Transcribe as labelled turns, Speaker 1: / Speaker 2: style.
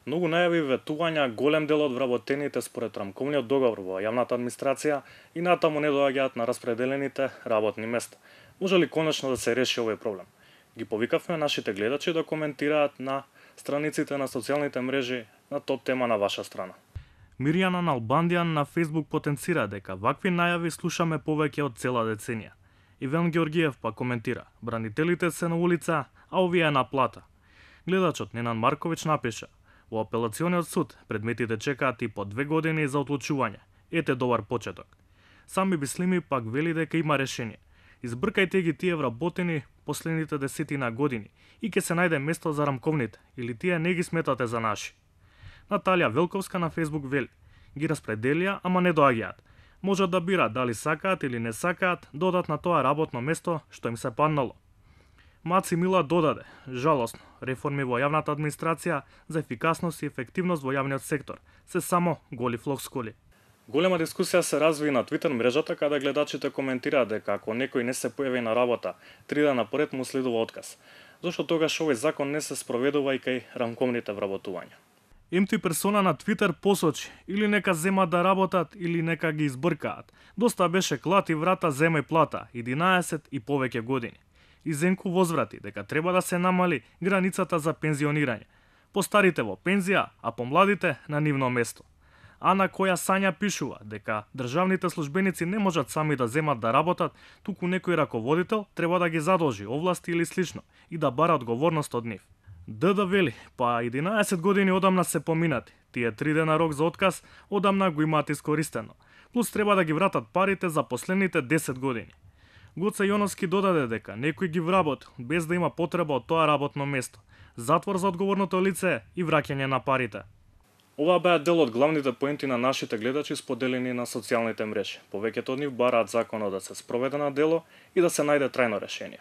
Speaker 1: Многу најави ветувања, голем дел од вработените според рамковниот договор во јавната администрација и натаму не доаѓаат на распределените работни места. Може ли конечно да се реши овој проблем? Ги повикавме нашите гледачи да коментираат на страниците на социјалните мрежи на топ тема на ваша страна. Мирјана Налбандијан на Facebook потенцира дека вакви најави слушаме повеќе од цела деценија. Иван Георгиев па коментира: бранителите се на улица, а овие е на плата. Гледачот Ненан Марковиќ напиша: во апелациониот суд предметите чекаат и по 2 години за одлучување. Ете добар почеток. Сами Бислими пак вели дека има решение. Избркајте ги тие вработени последните десетина години и ќе се најде место за рамковните, или тие не ги сметате за наши. Наталија Велковска на Facebook вели: ги распределија, ама не доаѓаат. Можат да бираат дали сакаат или не сакаат да одат на тоа работно место што им се паднало. Маци Мила додаде: жалосно, реформи во јавната администрација за ефикасност и ефективност во јавниот сектор се само голи флоскули. Голема дискусија се разви на Твитер мрежата каде гледачите коментираат дека ако некој не се појави на работа 3 дена поред му следува отказ. Зошто тогаш овој закон не се спроведува и кај рамковните вработувања? МТ персона на Твитер посочи: или нека земат да работат, или нека ги избркаат. Доста беше клати врата, земај плата, 11 и повеќе години. И Зенко возврати дека треба да се намали границата за пензионирање. Постарите во пензија, а помладите на нивно место. Ана Која Сања пишува дека државните службеници не можат сами да земат да работат, туку некој раководител треба да ги задолжи, овласти или слично, и да бара одговорност од нив. ДД вели: па 11 години одамна се поминати, тие 3 дена рок за отказ одамна го имаат искористено, плюс треба да ги вратат парите за последните 10 години. Гоце Јоновски додаде дека некој ги вработил без да има потреба од тоа работно место, затвор за одговорното лице и враќање на парите. Ова беа дел од главните поенти на нашите гледачи споделени на социјалните мрежи. Повеќето од нив бараат законот да се спроведе на дело и да се најде трајно решение.